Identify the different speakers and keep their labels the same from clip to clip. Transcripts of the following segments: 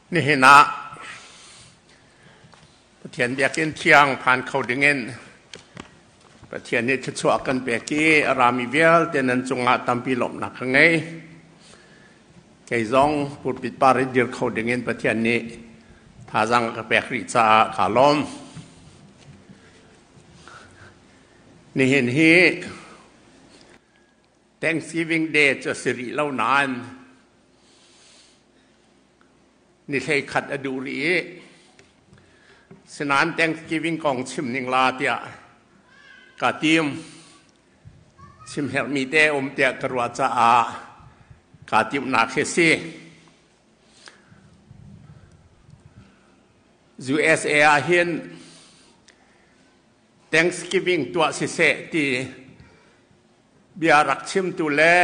Speaker 1: Nihin ah Pathian biakinn thiang phan kho dingin Pathian nih thluachuah kan pek i a rami vialte nan cungah tampi lawmhnak ka ngei. Kei zong pulpit par i dir kho dingin Pathian nih thazaang a ka pek rih caah kaa lawm. Nihin hi Thanksgiving Day cu a si rih lo nain ni 11 a duh rih i sinain Thanksgiving kong chim ning la tiah ka tim. Chim herhmi te um tiah ka ruah caah kaa timhnak hi si. USA ah hin Thanksgiving tuah siseh ti bia rak chimtu le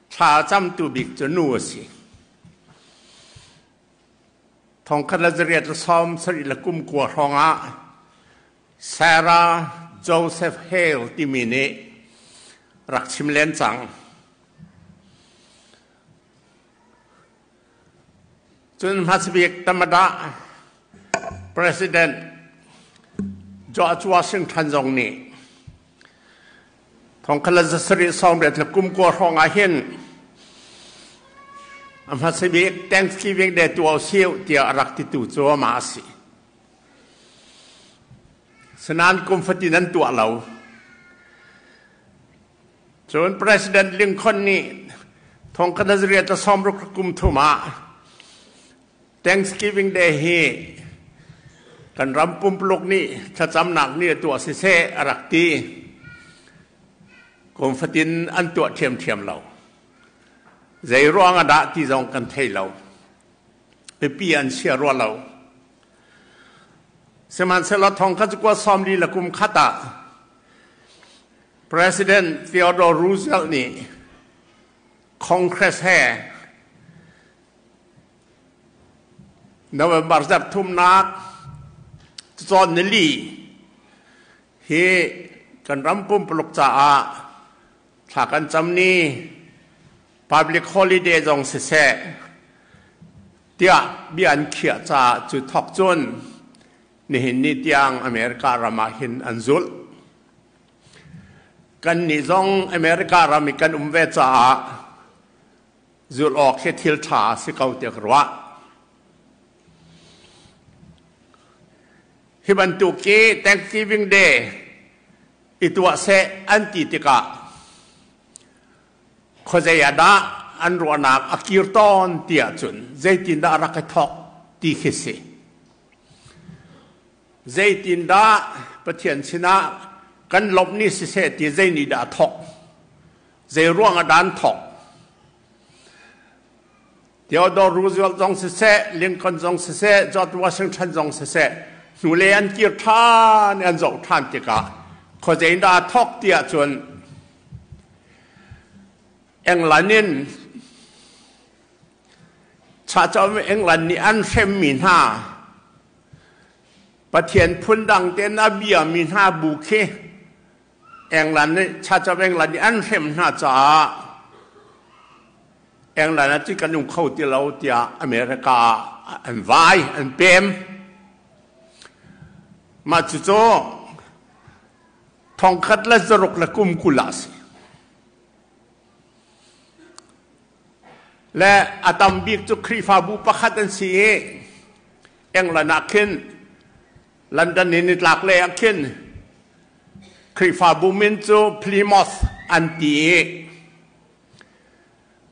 Speaker 1: thla camtu bik cu nu a si. Thongkhat le zariat le 70 le kum kua hrawng ah Sarah Joseph Hale timi nih rak chim len cang. Cun hmasabik Tamada President George Washington zong nih thongkhat le 7 sawmriat le kum kua hrawng ah hin a hmasabik Thanksgiving Day tuah usih tiah a rak titu cu amah a si. Sinain kum fatin an tuah lo. Cun President Lincoln nih thongkhat le zariat le 60 kum thum ah Thanksgiving Day hi kan ram pumpuluk nih thlacamnak ni a tuah siseh a rak ti. Kum fatin an tuah ṭhiamṭhiam lo. Zei ruang ah dah ti zong kan thei lo. Pipi an chia rua lo. Sihmanhsehlaw thongkhat cu kua 40 le kum khat ah President Theodore Roosevelt nih Congress he November zarh thumnak cawn nili hi kan ram pumpuluk caah thla kan cam ni public holiday zong siseh tiah bia an khiah caah cu thawk cun nihin ni tiang America ram ah hin an zulh. Kannih zong America ram i kan um ve caah zulh awk hi thil ṭha a si ko tiah ka ruah. Hi bantuk i Thanksgiving Day i tuah seh an ti tikah khuazei ah dah an ruahnak a kir tawn ti ahcun zeitindah a rak i thawk ti khi si. Zeitindah Pathian sinah kan lawmh ni siseh ti zei nih dah a thawk? Zei ruang ah dah an thawk? Theodore Roosevelt zong siseh, Lincoln zong siseh, George Washington zong siseh, hnulei an kir ṭhan i an zoh ṭhan tikah khuazei dah a thawk ti ahcun England in Chahcawm England nih an hremmi hna Pathian phundang tein a biami hna bu khi England nih Church of England nih an hrem hna caah England ah kan um kho ti lo tiah America ah an vai an pem. Mah cucu thongkhat le zaruk le kum 20 ah a si. Le a tam bik cu Khrihfabu pakhat an si i England ah khin London in nitlak lei ah khin Khrihfabu min cu Plymouth an ti i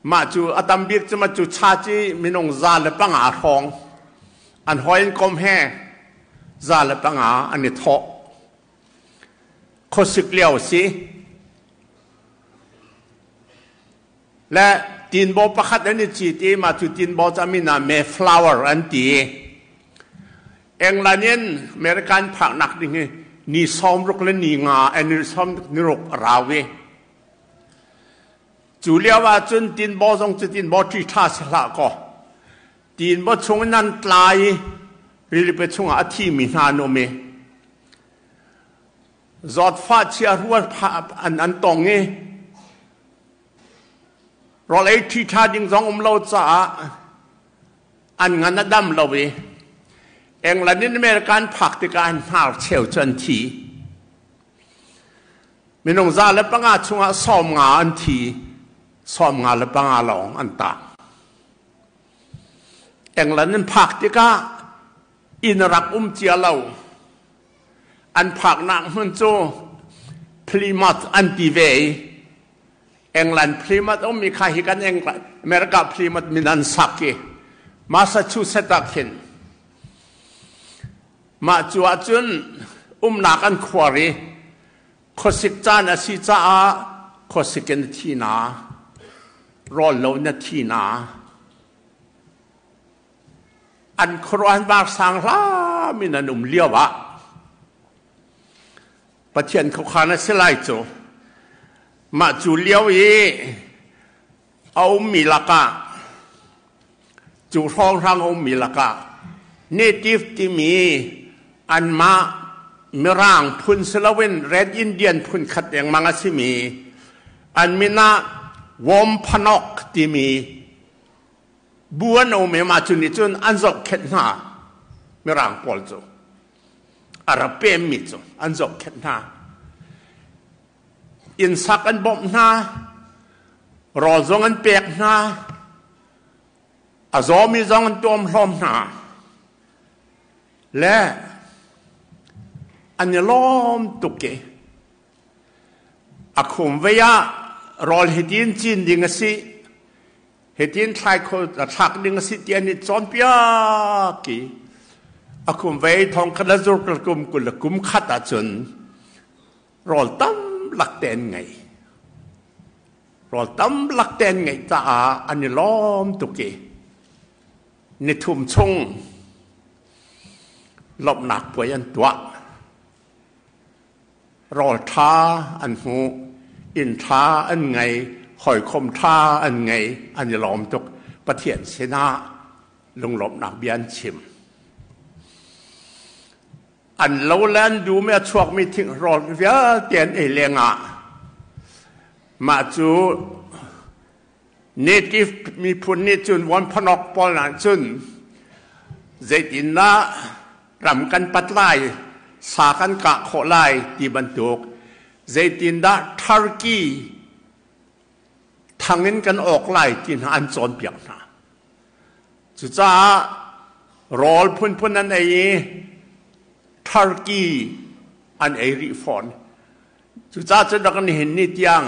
Speaker 1: mah cu a tam bik cu mah cu church i minung 105 hrawng an hawi an kom he 105 an i thawh. Khuasik lio a si. Le tinbaw pakhat an i cit i mah cu tinbaw cu a min ah Mayflower an ti. England in American phaknak ding hi ni 60 le ni nga ni 66 a rau i cu lio ah cun tinbaw zong cu tinbaw ṭi ṭha si hlah kaw tinbaw chung in an tla i rilipi chungah a thimi hna an um i Zawtfah chiarual an tong i rawl ei ṭhiṭha ding zong um lo caah An ngan a dam lo i England in America an phak tikah an hnar cheu cu an thi. Minung 105 chungah 50 an thi, 55 lawng an tang. England in phak tikah inn a rak um cia lo. An phaknak hmun cu Plymouth an ti ve i England Plymouth ummi kha hi kan England America Plymouth min an sak i Massachusetts ah khin mah cu ahcun umnak an khuar i khuasik caan a si caah khuasik in thi na rawl lo na thi na an khuaruah var sang hlam in an um lio ah Pathian khuakhan a si lai cu. Mah cu lio i a ummi lakah cu hrawnghrang a ummi lakah native timi anmah Mirang phun si loin Red Indian phun khat lengmang a simi an min ah Wampanoag timi bu an um i mah cu nih cun an zohkhenh hna Mirang pawl cu. A ra pemmi cu an zohkhenh hna. Innsak an bawmh hna, rawl zong an pek hna, a zawmi zong an tuamhlawm hna. Le an i lawm tuk i a khum vei ah rawl hitin cin ding a si, hitin thlai kho thlak ding a si ti an i cawnpiak i a kum vei thong khat le zur kum kul le kum khat ahcun rawl tam lak te an ngei. Rawl tam lak te an ngeih caah an i lawm tuk i nithum chung lawmhnak puai an tuah. Rawl ṭha an hmu, inn ṭha an ngei, hawikom ṭha an ngei, an i lawm tuk. Pathian sinah lunglawmhnak bia an chim. An lo le an dum i a chuakmi thing rawl vialte an ei lengah mah cu native miphun nih cun Wampanoag pawl ah cun zeitindah ram kan pat lai, sa kan kah khawh lai ti bantuk, zeitindah Turkey thang in kan awk lai ti hna an cawnpiak hna. Cucaah rawl phunphun an ei i Turkey an ei rih fawn. Cucaah cun rak nihin ni tiang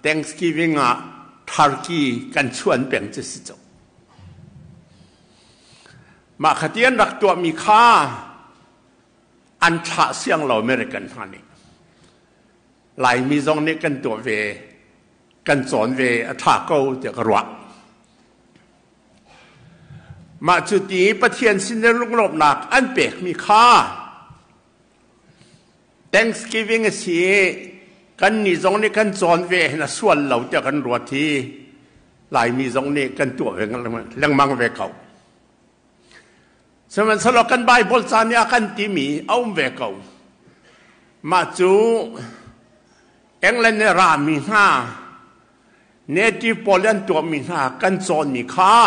Speaker 1: Thanksgiving ah Turkey kan chuan peng cu si cu. Mah khati an rak tuahmi kha an thlah siang lo American hna nih. Laimi zong nih kan tuah ve, kan cawn ve a ṭha ko tiah ka ruah. Mah cu ti Pathian sin in lunglawmhnak an pekmi kha Thanksgiving a si i kannih zong nih kan cawn ve hin a sual lo tiah kan ruat i Laimi zong nih kan tuah ve lengmang ve ko. Sihmanhsehlaw kan Bible ca nih a kan timi a um ve ko. Mah cu England nih rami hna native pawl an tuahmi hna kan cawnmi kha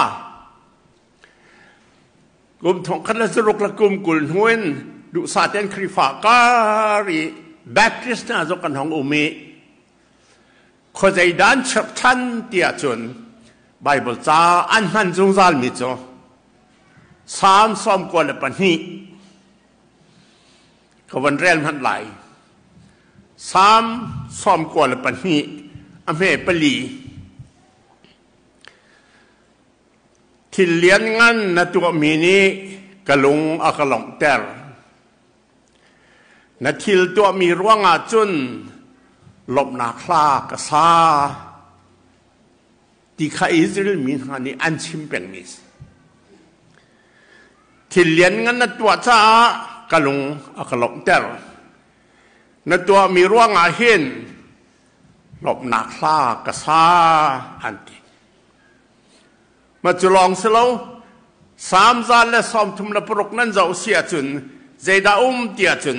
Speaker 1: Kum thongkhat le zaruk le kum kul hnu in duhsah tein Khrihfa kar i Baptist hna zong kan hong um i khuazei dan cherhchan ti ahcun Bible ca an hman zungzalmi cu Psalm 92 ka van rel hmanh lai. Psalm 92 a hme pali. Thil lianngan na tuahmi nih ka lung a ka lawmhter. Na thil tuahmi ruangah cun lawmhnak hla ka sa ti kha Israel mi hna nih an chim pengmi a si. Thil lianngan na tuah caah ka lung a ka lawmhter. Na tuahmi ruangah hin lawmhnak hla ka sa an ti. Ma cu lawng si lo, Salm 136 nan zoh si ahcun zeidah um ti ahcun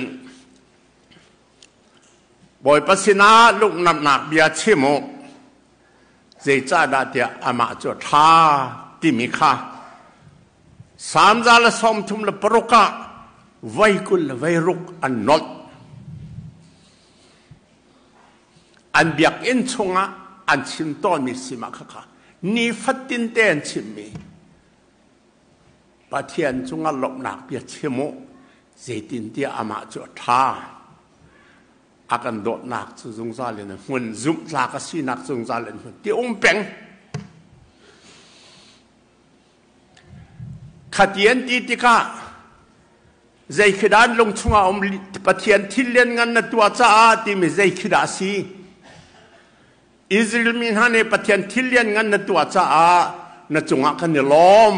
Speaker 1: Bawipa sinah lungnamhnak bia chim u. Zeicahdah tiah amah cu a ṭha timi kha Salm 136 ah voi 26 an nolh. An biakinn chungah an chim tawnmi si mah khakha nifatin te an chimmi Pathian cungah lawmhnak bia chim u, zeitintiah amah cu a ṭha. A kan dawtnak cu zungzal in a hmun, zumhtlak a sinak zungzal in hmun ti um peng. Khati an ti tikah zei khi dah an lung chungah um Pathian thil lianngan na tuah caah timi zei khi dah a si? Israel mi hna nih Pathian thil lianngan na tuah caah na cungah kan i lawm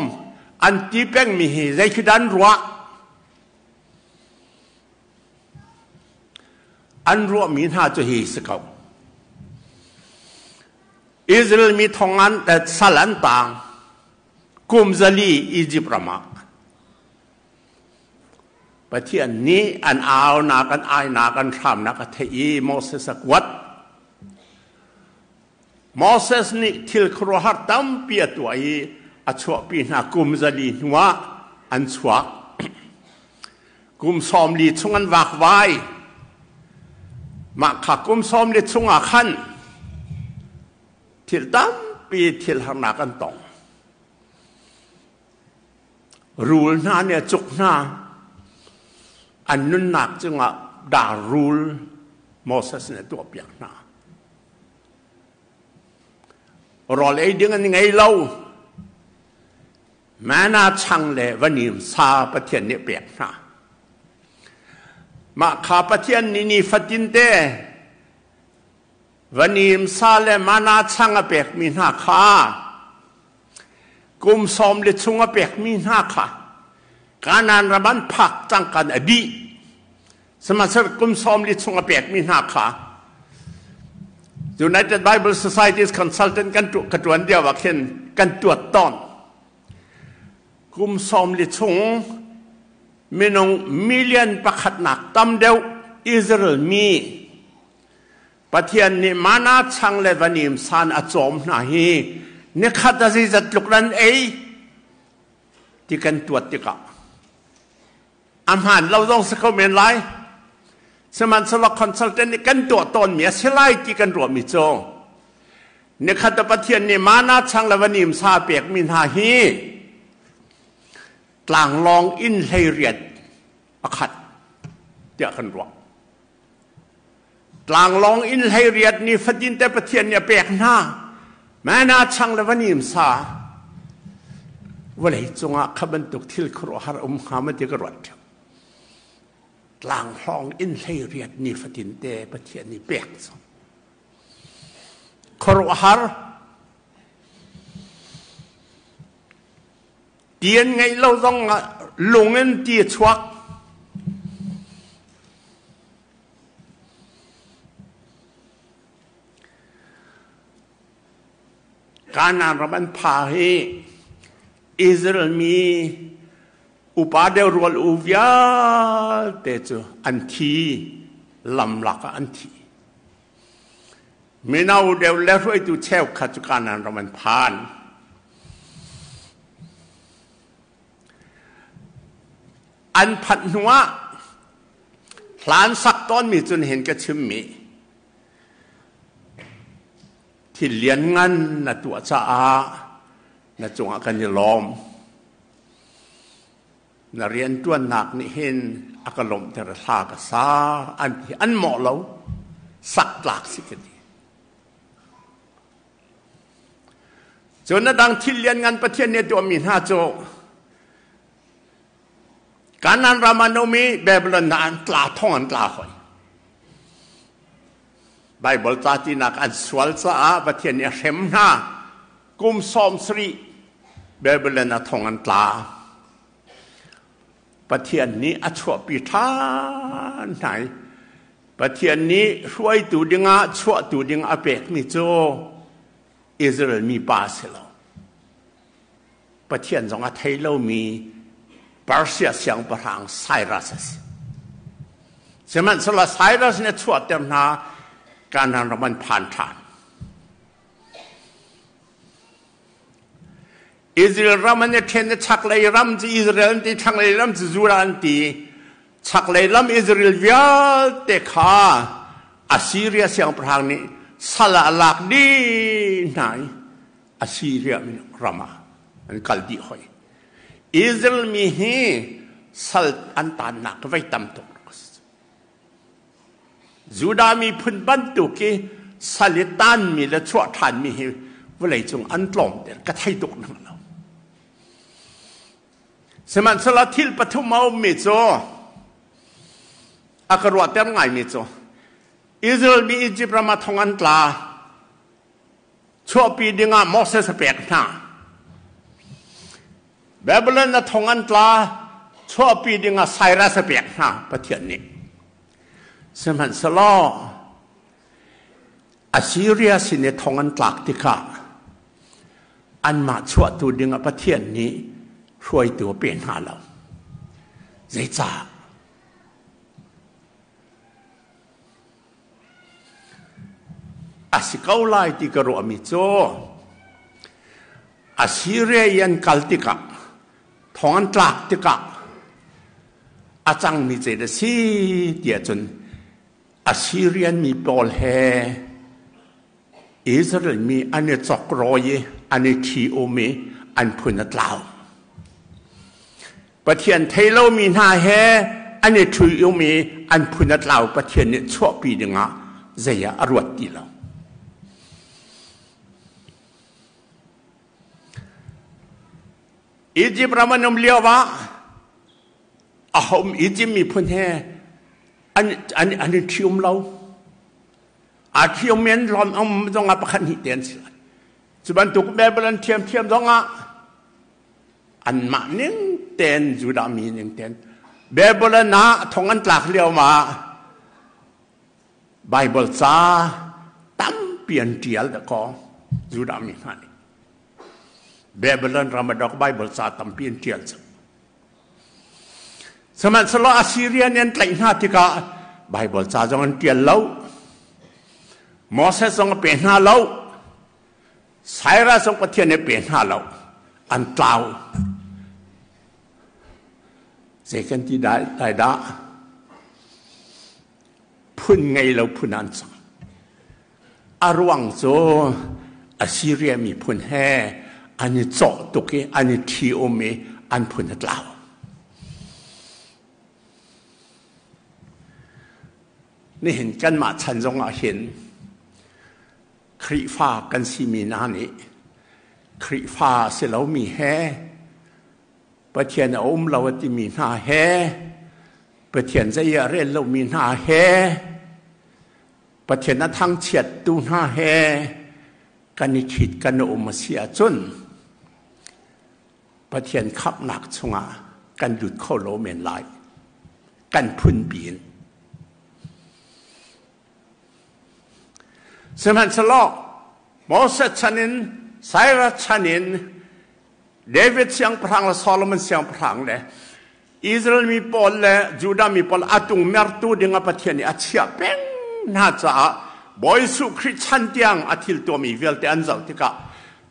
Speaker 1: an ti pengmi hi zei khi dah an ruah? An ruahmi hna cu hi si ko. Israel mi thong an sal an tang kum 400 Egypt ram ah Pathian nih an aunak, an ainak, an hramnak a theih i Moses a kuat. Moses nih thil khuaruahhar tampi a tuah i a chuahpi hna kum 400 hnuah an chuak. Kum 40 chung an vakvai. Mah kha kum 40 chungah khan thil tampi thil harnak an tong. Rul hna nih a cuk hna. An nunnak cungah dar rul Moses nih a tuahpiak hna. Rawl ei ding an ngei lo. Mana chang le vanim sa Pathian nih pek hna. Mah kha Pathian nih ni fatin te vanim sa le mana chang a pekmi hna kha kum 40 chung a pekmi hna kha Kanaan ram an phak cang kan a dih. Sihmanhsehlaw kum 40 chung a pekmi hna kha United Bible Society's consultant kan ka tuan lio ah khin kan tuat tawn. Kum 40 chung minung million pakhatnak tam deuh Israel mi Pathian nih mana chang le vanim san a cawm hna hi nikhat a zeizat tluk nan ei ti kan tuat tikah a hmaan lo zong si kho men lai. Sihmanhsehlaw consultant nih kan tuah tawnmi a si lai ti kan ruahmi cu nikhat a Pathian nih mana chang le vanim sa pekmi hna hi tlanglawng inn 18 a khat tiah kan ruah. Tlanglawng inn 18 ni fatin te Pathian nih a pek hna. Mana chang le vanim sa vawlei cungah kha bantuk thil khuaruahhar um hnga ma ti ka ruat ṭheo. Tlanglawng inn 18 ni fatin te Pathian nih pek cu. Khuaruahhar ti an ngeih lo zong ah lung in ti a chuak. Kanaan ram an pha hi Israel mi upa deuh rual u vialte cu an thi, lamlak ah an thi. Mino deuh le hruaitu cheukhat cu Kanaan ram an phan. An phanh hnuah hlan sak tawnmi cun hin ka chimmi thil lianngan na tuah caah na cungah kan i lawm. Na rianṭuannak nih hin a ka lawmhter, hla ka sa an ti. An mawh lo, sak tlak si ka ti. Cun a dang thil lianngan Pathian nih a tuahmi hna cu Kanaan ram ah um i Babylon ah an tla thong an tla hoi. Bible ca tinak an sual caah Pathian nih a hrem hna. Kum 70 Babylon ah thong an tla. Pathian nih a chuahpi ṭhan hna i Pathian nih hruaitu dingah chuahtu ding a pekmi cu Israel mi pa a si lo. Pathian zong a thei lomi Persia siangpahrang Cyrus a si. Sihmanhsehlaw Cyrus nih a chuahter hna Kanaan ram an phan ṭhan. Israel ram an i ṭhen i chaklei ram cu Israel an ti, thlanglei ram cu Judah an ti. Chaklei lam Israel vialte kha Assyria siangpahrang nih sal ah a lak dih hna i Assyria ram ah an kal dih hoi. Israel mi hi sal an tannak vei tam tuk. Judah miphun bantuk i sal i tanmi le chuah ṭhanmi hi vawleicung an tlawmter ka thei tuk nang lo. Sihmanhsehlaw thil pathum a ummi cu a ka ruahter ngaimi cu Israel mi Egypt ram ah thong an tla chuahpi dingah Moses a pek hna. Babylon a thong an tla chuahpi dingah Cyrus a pek hna Pathian nih. Sihmanhsehlaw Assyria sin i thong an tlak tikah anmah chuahtu dingah Pathian nih hruaitu a pe hna lo. Zeicah? A si ko lai ti ka ruahmi cu Assyria i an kal tikah thong an tlak tikah a cangmi zei dah si tiah cun Assyrian mi pawl he Israel mi an i chawkrawi i an i ṭhi-um i an phun a tlau. Pathian thei lomi hna he an i ṭhi-um i an phun a tlau. Pathian nih chuahpi dingah zei ah a ruat ti lo. Egypt ram an um lio ah ahom Egypt miphun he an i ṭhi-um lo. Aa ṭhium in lawm um zongah pakhat hnih te an si lai. Cu bantuk Bible an ṭhiamṭhiam zongah anmah ning tein Judah mi ning tein Babylon ah thong an tlak lio ah Bible ca tampi an ṭial dakaw Judah mi hna nih. Babylon ram a dok Bible ca tampi an ṭial cang. Sihmanhsehlaw Assyria nih an tlaih hna tikah Baibal ca zong an ṭial lo. Moses zong a pe hna lo. Cyrus zong Pathian nih a pe hna lo. An tlau. Zei kan ti dai dah? Phun ngei lo phun an cang. A ruang cu Assyria miphun he an i cawh tuk i an i ṭhi-um i an phun a tlau. Nihin kanmah chan zongah hin Khrihfa kan simi hna nih Khrihfa a si lomi he Pathian a um lo a timi hna he Pathian zei ah a rel lomi hna he Pathian a thangchiattu hna he kan i ṭhit kan um a si ahcun Pathian khamhnak chungah kan lut kho lo men lai. Kan phunpi in. Sihmanhsehlaw Moses chan in Cyrus chan in David siangpahrang le Solomon siangpahrang le Israel mi pawl le Judah mi pawl a tung mertu ding a Pathian nih a chiah peng hna caah Bawi Jesuh Khrih chan tiang a thil tuahmi vialte an zoh tikah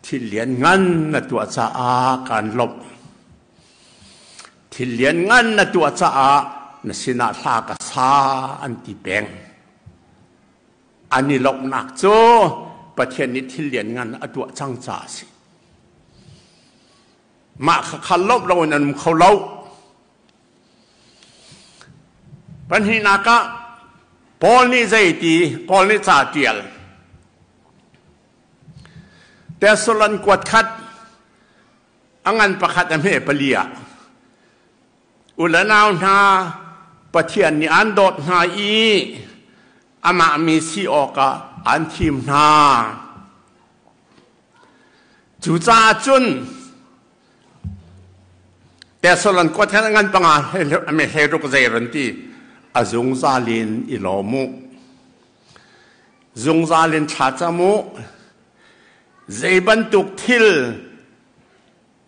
Speaker 1: thil lian ngan na tuah caah kaan lawmh. Thil lian ngan na tuah caah na sinah hla ka sa an ti peng. An i lawmhnak cu Pathian nih thil lian ngan a tuah cang caah a si. Mah kha lawmh loin an um kho lo. Pahnihnak ah Paul nih zeiti Paul nih ca ṭial. Thessalon kuat khat a ngan pakhat a hme pali ah u le nau hna Pathian nih aan dawt hna i amah mi si awkah aan thim hna. Cucaah cun Thessalon khua then ngan panga ame hleiruk zei ran ti a zungzal in i lawm u. Zungzal in thla cam u. Zei bantuk thil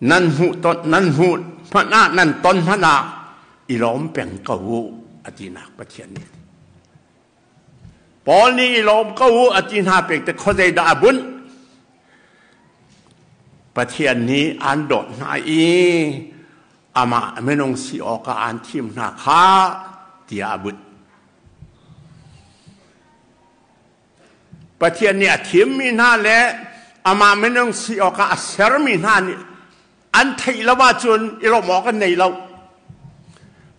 Speaker 1: nan hmuh ton nan hmuh hmanh ah nan ton hmanh ah i lawm peng ko u a tinak Pathian nih. Paul nih i lawm ko u a ti hna pek te khuazei dah a bunh? Pathian nih aan dawt hna i amah minung si awkah aan thim hna kha tiah a bunh. Pathian nih a thimmi hna le amah minung si awkah a sermi hna nih an theih lo ahcun i lawmh awk an nei lo.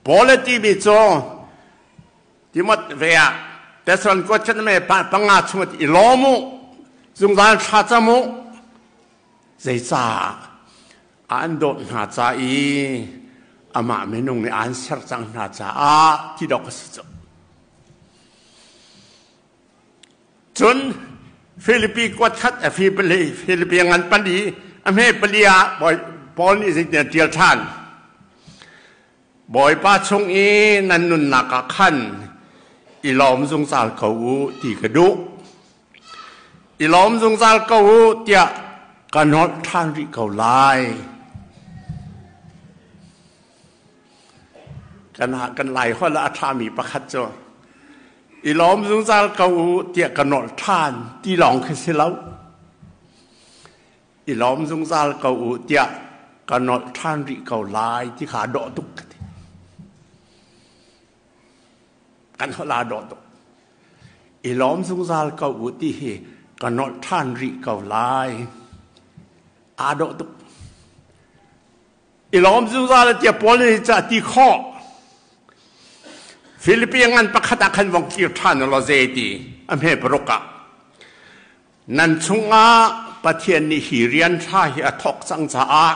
Speaker 1: Paul a timi cu Timot ve ah Thessalon kuat me panga chung i lawm u, zungzal thla cam u. Zeicah an dawt hna ca i amah minung nih an ser cang hna caah ti dawk a si cu. Cun Filipi kuat khat a Filipi ngan pali a hme pali ah Paul nih zeitin a ṭial ṭhan. Bawipa chung i nan nunnak ah khan i lawm zungzal ko u ti ka duh. I lawm zungzal ko u tiah ka nolh ṭhan rih ko lai. Kan, kan lai holh ah a ṭhami pakhat cu i lawm zungzal ko u tiah ka nolh ṭhan ti lawng khi si lo. I lawm zungzal ko u tiah ka nolh ṭhan rih ko lai ti kha dawh tuk ka ti. Kan holh aa dawh tuk. I lawm zungzal ko u ti hi ka nolh ṭhan rih ko lai. Aa dawh tuk. I lawm zungzal tiah Paul nih ca ti khawh. Filipi ngan pakhat ah khan vong kir ṭhan law zei ti a hme paruk ah nan chungah Pathian nih hi rian ṭha hi a thawk cang caah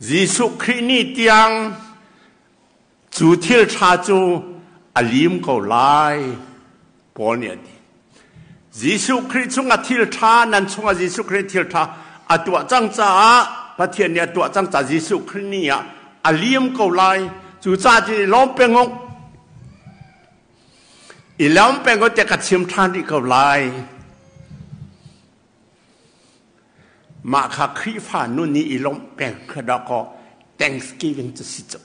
Speaker 1: Jesuh Khrih ni tiang cu thil ṭha cu a lim ko lai Paul nih a ti. Jesuh Khrih chungah thil ṭha nan chungah Jesuh Khrih thil ṭha a tuah cang caah Pathian nih a tuah cang caah Jesuh Khrih ni ah a liam ko lai. Cucaah cu i lawm peng u. I lawm peng u tiah ka chim ṭhan rih ko lai. Mah kha Khrihfa nun nih i lawmh peng kha dawkaw Thanksgiving cu si cu.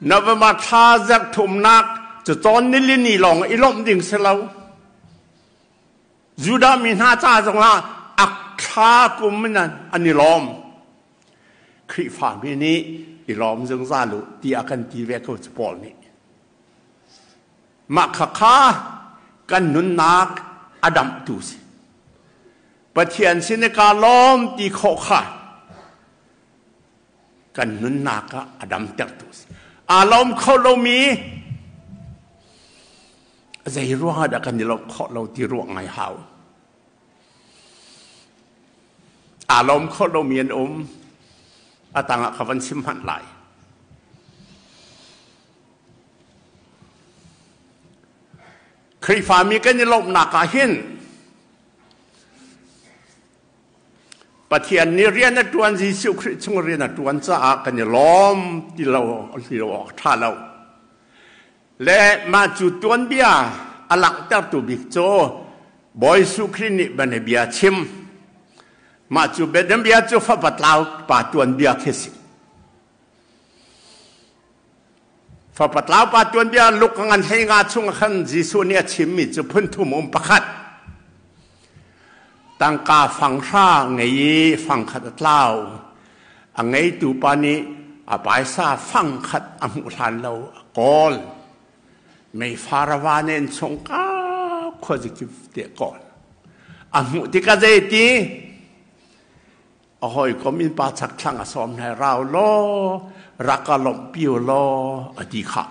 Speaker 1: November thla zarh thumnak cu cawn nilini lawng i lawmh ding si lo. Judah mi hna ca zongah ak thla kum in an i lawm. Khrihfa mi nih i lawm zungzal u tiah kan ti ve ko cu Paul nih. Mah khakha kan nunnak a damhtu si. Pathian sin i kaa lawm ti khawh kha kan nunnak ah a damtertu a si. Aa lawm kho lomi zei ruangah dah kan i lawmh khawh lo ti ruah ngai hau. Aa lawm kho lomi an um. A tangah ka van chim hmanh lai. Khrihfami kan i lawmhnak ah hin Pathian nih rian a ṭuan Jesuh Khrih chung rian a ṭuan caah kan i lawm ti lo ti lo awk ṭha lo. Le mah cu tuanbia a langhtertu bik cu Bawi Jesuh Khrih nih bianabia chim. Mah cu bianabia cu fapa tlau pa tuanbia khi si. Fapa tlau pa tuanbia luk ngan hlei nga chung khan Jesuh nih a chimmi cu phun thum um pakhat. Tangka fanghra ngei i fangkhat a tlau. A ngeitu pa nih a paisa fangkhat a hmuh hlan lo a kawl. Meifar a va nen chung ka khuazikip te kawl. A hmuh tikah zeiti? A hawikom innpa chakthlang a sawm hna rau law rak ka lawmhpi u law a ti khah.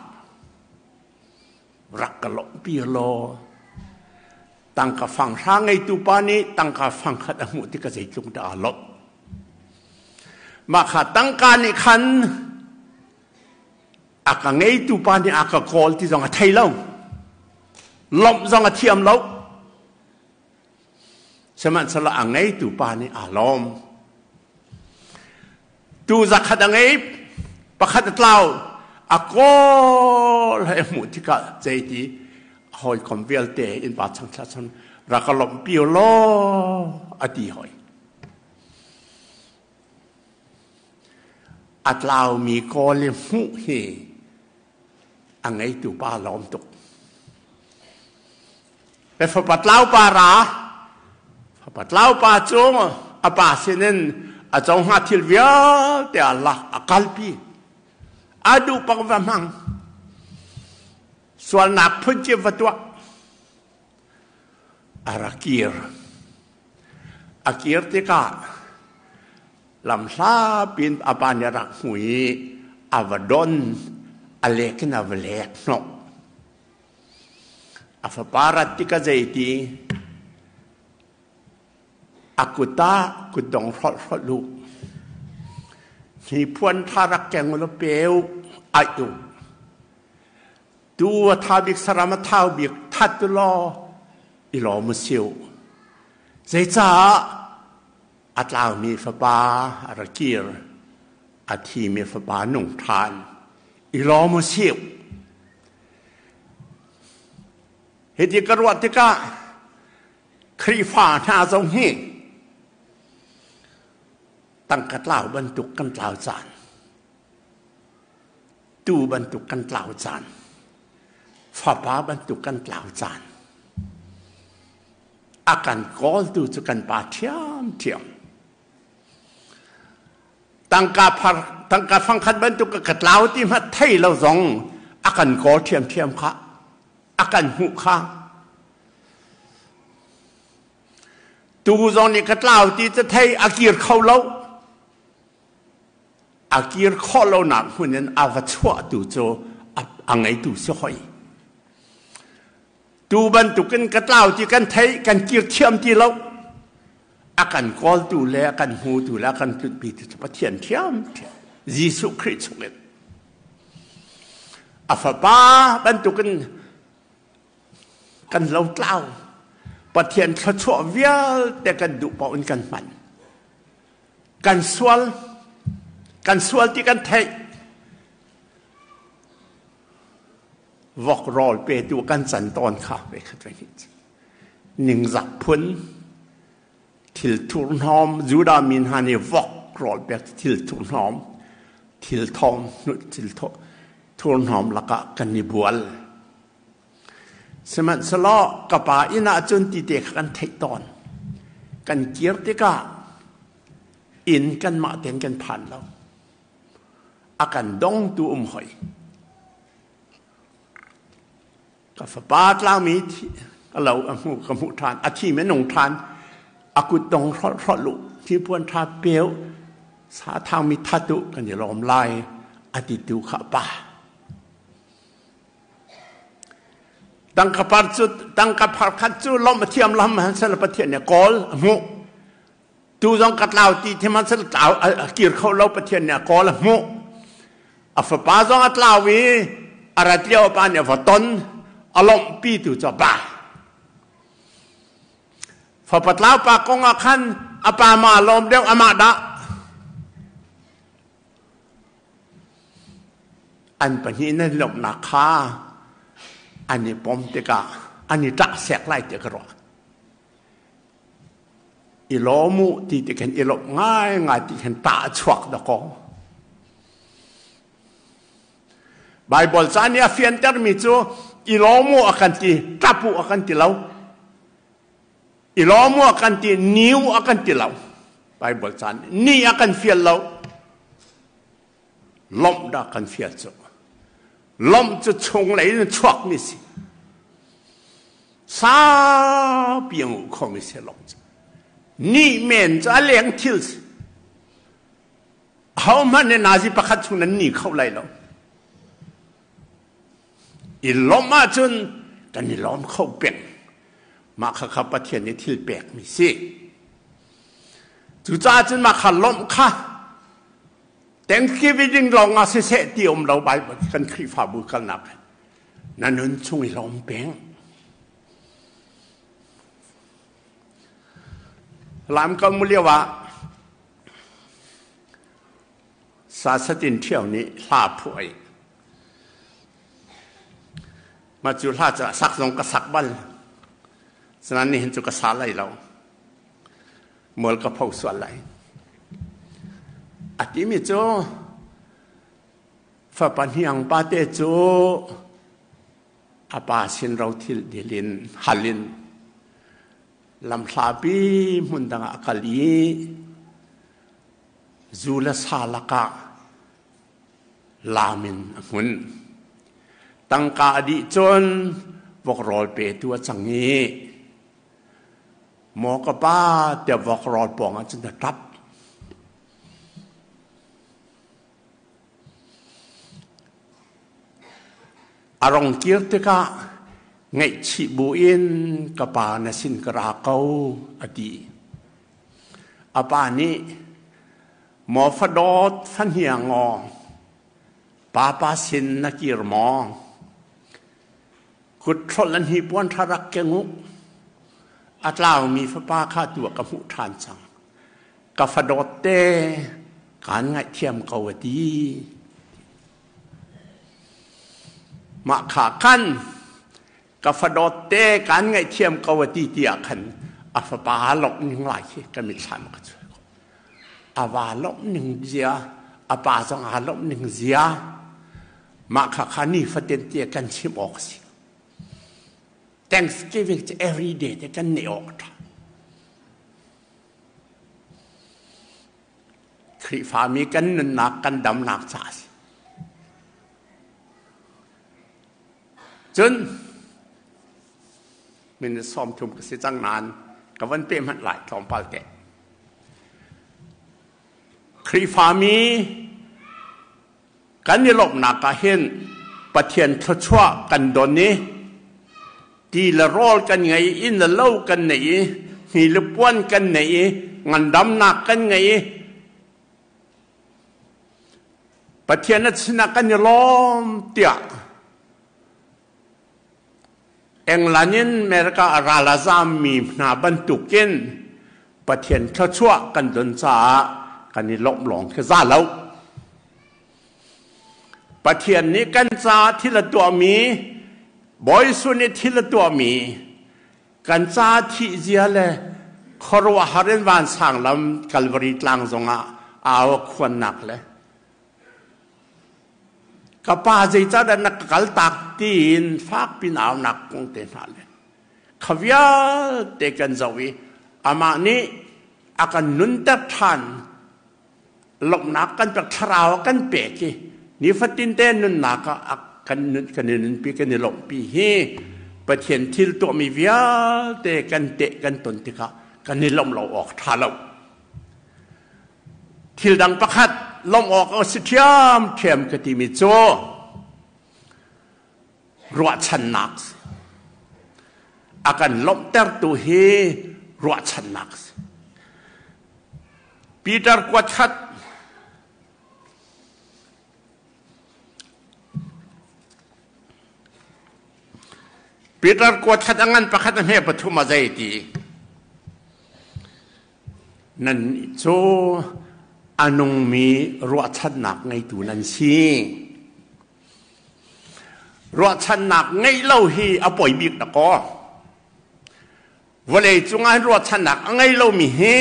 Speaker 1: Rak ka lawmhpi u law. Tangka fanghra ngeitu pa nih tangka fangkhat a hmuh tikah zeitluk dah aa lawmh. Mah kha tangka nih khan a ka ngeitu pa nih a ka kawl ti zong a thei lo. Lawmh zong a thiam lo. Sihmanhsehlaw a ngeitu pa nih aa lawm. Tu zakhat a ngei, pakhat a tlau, a kawl he hmuh tikah zeiti hawikom vialte innpa changthla cun rak ka lawmhpi u law a ti hoi. A tlaumi kawl i hmuh hi a ngeitu pa lawm tuk. Le fapa tlau pa ra. Fapa tlau pa cu a pa sinin a co hnga thil vialte a lak a kalpi. A duh pak va hmang. Sualnak phun ci va tuah. A ra kir. A kir tikah lamhla pin a pa nih a rak hmu i a va don, a lek in a va lek hnawh. A fapa rat tikah zeiti a kut ah kutdong hrolh hrolh u. Hnipuan tha rak keng u law pe u, aih u. Tu a tha bik saram a thau bik that u law i lawm u si u. Zeicah a tlaumi fapa a ra kir, a thimi fapa nung ṭhan, i lawm u si. Hiti ka ruah tikah Khrihfa hna zong hi tangka tlau bantuk kan tlau caan, tuu bantuk kan tlau caan, fapa bantuk kan tlau caan, a kan kawltu cu kan pa ṭhiamṭhiam. Tangka phar tangka fangkhat bantuk ka tlau ti hmanh thei lo zong a kan kawl ṭhiamṭhiam kha, a kan hmuh kha. Tu zong nih ka tlau ti cu thei a kir kho lo. A kir khawh lonak hmun in a va chuahtu cu a ngeitu si hoi. Tu bantukin ka tlau ti kan thei, kan kir thiam ti lo. A kan kawltu le a kan hmutu le a kan tlunhpitu cu Pathian ṭhiamṭhiam, Jesuh Khrih chungin. A fapa bantukin kan lotlau. Pathian thluachuah vialte kan duh paoh in kan hman. Kan sual, kan sual ti kan theih. Vok rawl petu kan can tawn kha ve khat ve ningzak phun thil thurhnawm Judah mi hna nih vok rawl pek thil thurhnawm thil thawm thil thurhnawm lakah kan i bual sihmanhsehlaw ka pa inn ah cun ti te kha kan theih tawn kan kir tikah inn kanmah tein kan phan lo a kan dongtu um hoi Ka fapa tlangmi ka lo a hmu ka hmuh ṭhan a thi minung ṭhan a kut dong hrolh hrolh u thilpuan ṭha peu sa thangmi that u kan i lawm lai a titu kha pa tangka par cu tangka phar khat cu lawmh a thiam lam han sel Pathian nih kawl a hmuh tu zong ka tlau ti thim han sel tlau a kir kho lo Pathian nih a kawl a hmuh A fapa zong a tlau i a rat lio a pa nih a va ton, a lawmhpi tu cu a pa. Fapa tlau pa kong ah khan a pa ma a lawm deuh amah dah. An pahnih nan lawmhnak kha an i pom tikah an i ṭah sek lai ti ka ruah. I lawm u ti ti khin i lawmh ngaingai ti khin tah a chuak dakaw. Baibal ca nih a fiantermi cu i lawm u a kan ti, ṭap u a kan ti lo. I lawm u a kan ti, ni u a kan ti lo. Baibal ca nih ni a kan fial lo. Lawmh dah kan fial cu. Lawmh cu chunglei in chuakmi si. Saupi a nguh khomi si lawmh cu. Ni men cu a leng thil si. Ahohmanh nih nazi pakhat chung nan ni kho lai lo. I lawmh ahcun kan i lawm kho peng. Mah khakha Pathian nih thil pekmi si. Cucaah cun mah kha lawmh kha Thanksgiving lawng ah siseh ti um lo Bible kan Khrihfabu kalnak na nun chung i lawm peng. Lam kal mu lio ah sa satin ṭhio nih hla phuai. Mah cu hla cu sak zong ka sak bal. Sanan nihin cu ka sa lai lo. Mual ka pho sual lai. A timi cu fapa hniang pate cu a pa sin rothil dilin halin. Lamhlapi hmun dang ah a kal i zu le sa lakah laam in a hmun. Tangka a dih cun vok rawl petu a cang i maw ka pa tiah vok rawl pawng ah cun a ṭap. A rong kir tikah ngaihchih buin ka pa na sin ka ra ko a ti. A pa nih maw fadawt fahniang aw papa sin na kir maw? Kut hrolh an hnipuan ṭha rak keng u. A tlaumi fapa kha tu ah ka hmuh ṭhan cang. Ka fadawt te kaan ngaihthiam ko a ti. Mah kha khan ka fadawt te kaan ngaihthiam ko a ti tiah khan a fapa lawmh ning lai khi ka mitthlam ka cuai ko. A va lawmh ning zia, a pa zong aa lawmh ning zia, mah kha kha nifatin te kan chim awk a si. Thanksgiving cu every day te kan neih awk a ṭha. Khrihfami kan nunnak kan damnak ca a si. Cun minute 30 ka si cang nain ka van pe hmanh lai tlawmpal te. Khrihfami Kan i lawmhnak ah hin Pathian thluachuah kan don i ti le rawl kan ngei i inn le lo kan nei i hni le puan kan nei i ngandamnak kan ngei i Pathian a sinah kan i lawm tiah England in America a ral a zammi hna bantukin Pathian thluachuah kan don caah kan i lawmh lawng khi za lo. Pathian nih kan caah thil a tuahmi, Bawi Jesuh nih thil a tuahmi, kan ca thih zia le khuaruahhar in vansang lam Kalvari tlang zongah au a khuannak le ka pa zeicahdah na ka kaltak tiin fakpi in aunak kong te hna le kha vialte kan zoh i amah nih a kan nunter ṭhan lawmhnak kan pek thlarau a kan pek i nifatin te nunnak ah kan nun kan i nunpi kan i lawmhpi hi Pathian thil tuahmi vialte kan teh kan ton tikah kan i lawmh lo awk ṭha lo. Thil dang pakhat lawmh awk a si ṭhiamṭhiam ka timi cu ruahchannak a kan lawmhtertu hi ruahchannak a si. Peter kuat khat Peter kuat khat a ngan pakhat a hme pathum a zei ti Nannih cu a nungmi ruahchannak ngeitu nan si. Ruahchannak ngeih lo hi a poi bik dakaw. Vawlei cungah ruahchannak a ngei lomi hi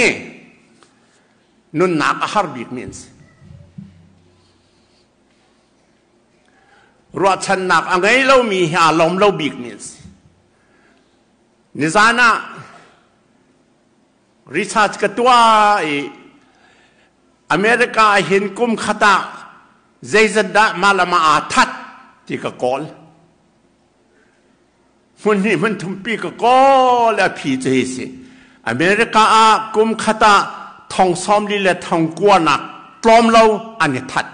Speaker 1: nunnak a har bikmi an si. Ruahchannak a ngei lomi hi aa lawm lo bikmi an si. Nizan ah research ka tuah i America ah hin kum khat ah zeizat dah mah le mah aa that ti ka kawl. Hmun hnih hmun thumpi ka kawl a phi cu hi si. America ah kum khat ah thong 40 le thong kua nak tlawm lo an i that.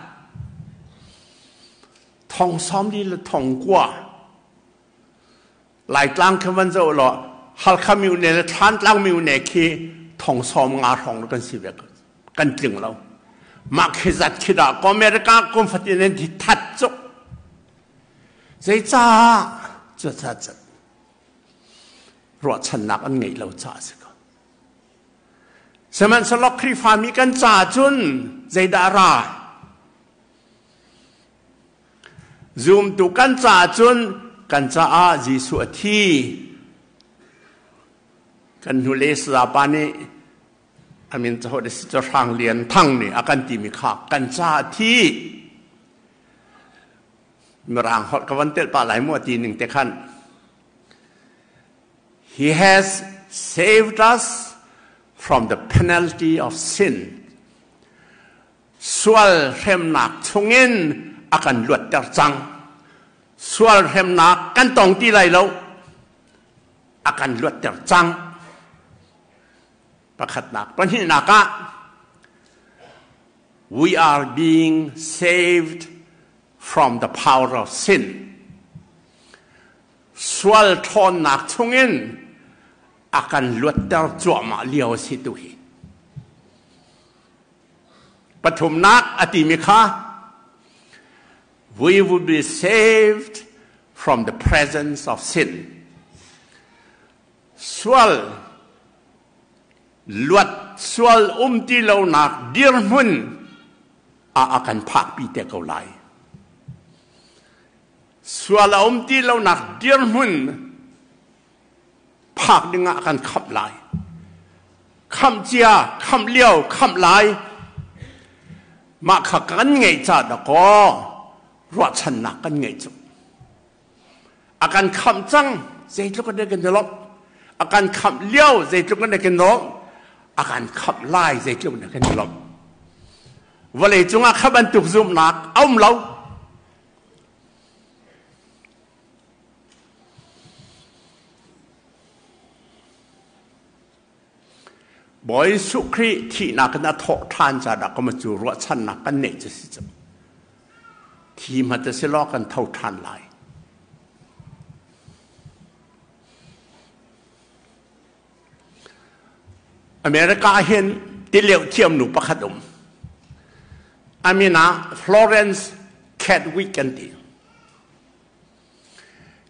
Speaker 1: Thong 40 le thong kua. Laitlang khi van zoh law Halkha myone le Thlantlang myone khi thong 50 hrawng kan si ve kan tling lo. Mah khi zat khi dah ko America kum fatin in thi that cuk. Zeicah cu ca cat ruahchannak an ngeih lo caah si ko. Sihmanhsehlaw Khrihfami kan ca cun zeidah a ra? Zumtu kan caah cun kan caah Jesuh a thi. Kan hnulei sayapa nih a min cahoh si cu Hrang Lian Thang nih a kan timi kha kan caah a thi. Mirang holh ka van telh pah lai mu a ti ning te khan. He has saved us from the penalty of sin. Sual hremnak chungin a kan luatter cang. Sual hremnak kan tong ti lai lo. A kan luatter cang. Pakhatnak, pahnihnak ah we are being saved from the power of sin. Sual ṭhawnnak chungin a kan luatter cuahmah lio a si tu hi. Pathumnak a timi kha we will be saved from the presence of sin. Sual luat sual um ti lonak dirhmun ah a kan phakpi te ko lai. Sual a um ti lonak dirhmun phak dingah a kan khamh lai. Khamh cia, khamh lio, khamh lai. Mah kha kan ngeih ca dakaw ruahchannak kan ngeih cu. A kan khamh cang zeitluk in kan i lawmh. A kan khamh lio zeitluk in kan lawmh. A kan khamh lai zeitluk in kan i lawmh. Vawlei cungah kha bantuk zumhnak a um lo. Bawi Jesuh Khrih thihnak in a thawh ṭhan caah ka cu ruahchannak kan neih cu si cu. Thi hmat a si law kan tho ṭhan lai. America ah hin tileuh thiam nu pakhat um. A min ah Florence Chadwick an ti.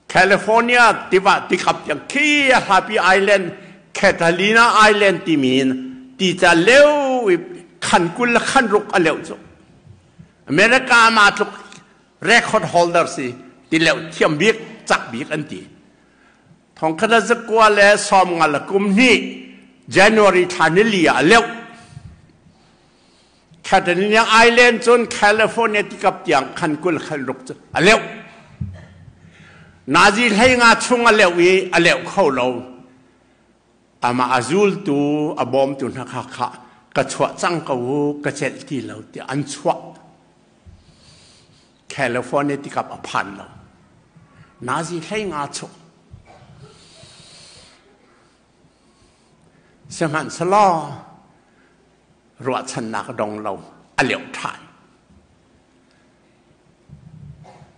Speaker 1: California tiva tikap tiang khi a hlapi island Catalina Island timi in ti ca leu i khan 20 le khan ruk a leuh cu. America ma tluk record holder si ti leuh thiam bik cak bik an ti. Thongkhat a zakua le 50 le kum hnih January thla nili ah a leuh. Catalina Island cun California tikap tiang khan 20 khan ruk cu a leuh. Nazi 15 chung a leuh i a leuh kho lo. Amah a zultu a bawmtu hna kha kha ka chuah cang ko u ka celh ti lo tiah an chuah. California tikap a phan lo. Nazi 15 chung. Sihmanhsehlaw ruahchannak dong lo a leuh ṭhan.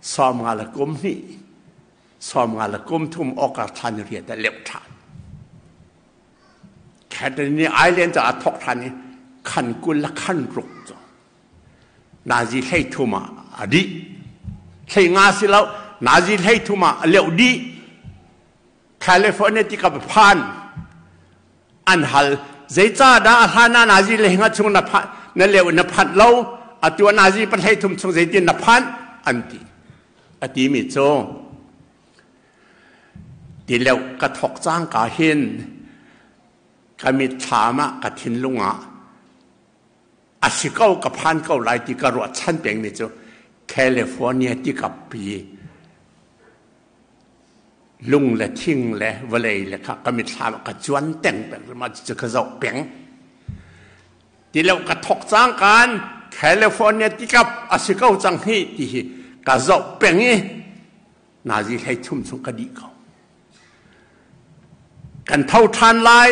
Speaker 1: 50 le kum hnih, 50 le kum thum awkar thla ni riat a leuh ṭhan. Catalina Island cu a thok ṭhan i khan 20 le khan ruk cu nazi 33 ah a dih. 15 si lo, nazi 33 ah a leuh dih. California ti ka phan an hal zeicahdah a hlan ah nazi le hinga chung na phan na leu na phanh lo atu ah nazi 33 chung zeitin na phanh an ti a ti mi cu ti leu ka thok cang ka hin ka mitthlam ah ka thinlung ah a si ko ka phan ko lai ti ka ruahchan peng mi cu California ti kappi lung le thing le vawlei le kha ka mitthlam ka cuan teng peng ma cu ka zoh peng ti lo ka thok cang kan California tikap a si ko cang hi ti hi ka zoh peng i nazi 33 chung ka dih ko kan tho ṭhan lai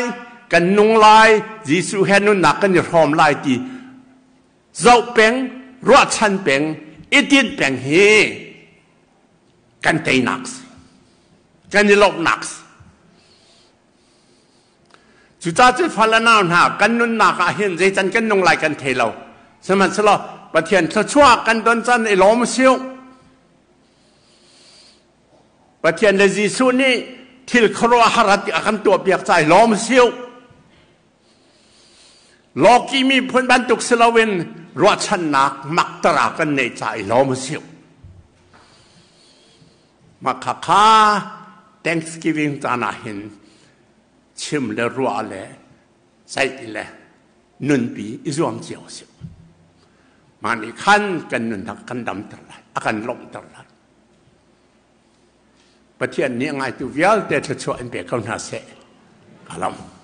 Speaker 1: kan nung lai Jesuh he nunnak kan i hrawm lai ti zoh peng ruahchan peng i tinh peng hi kan teinak si kan i lawmhnak si cucaah cu fal le nau hna kan nunnak ah hin zeican kan nung lai kan thei lo sihmanhsehlaw Pathian thluachuah kan don can i lawm siu Pathian le Jesuh nih thil khuaruahhar a kan tuahpiak ca i lawm siu Lawki miphun bantuk si loin ruahchannak maktara kan neih ca i lawm a si. Mah khakha Thanksgiving caan ah hin chim le ruah le ceih le nunpi i zuam cio a si. Mah nih khan kan nunnak kan damter lai, a kan lawmhter lai. Pathian nih a ngaitu vialte thluachuah in pe ko hna seh. Ka lawm.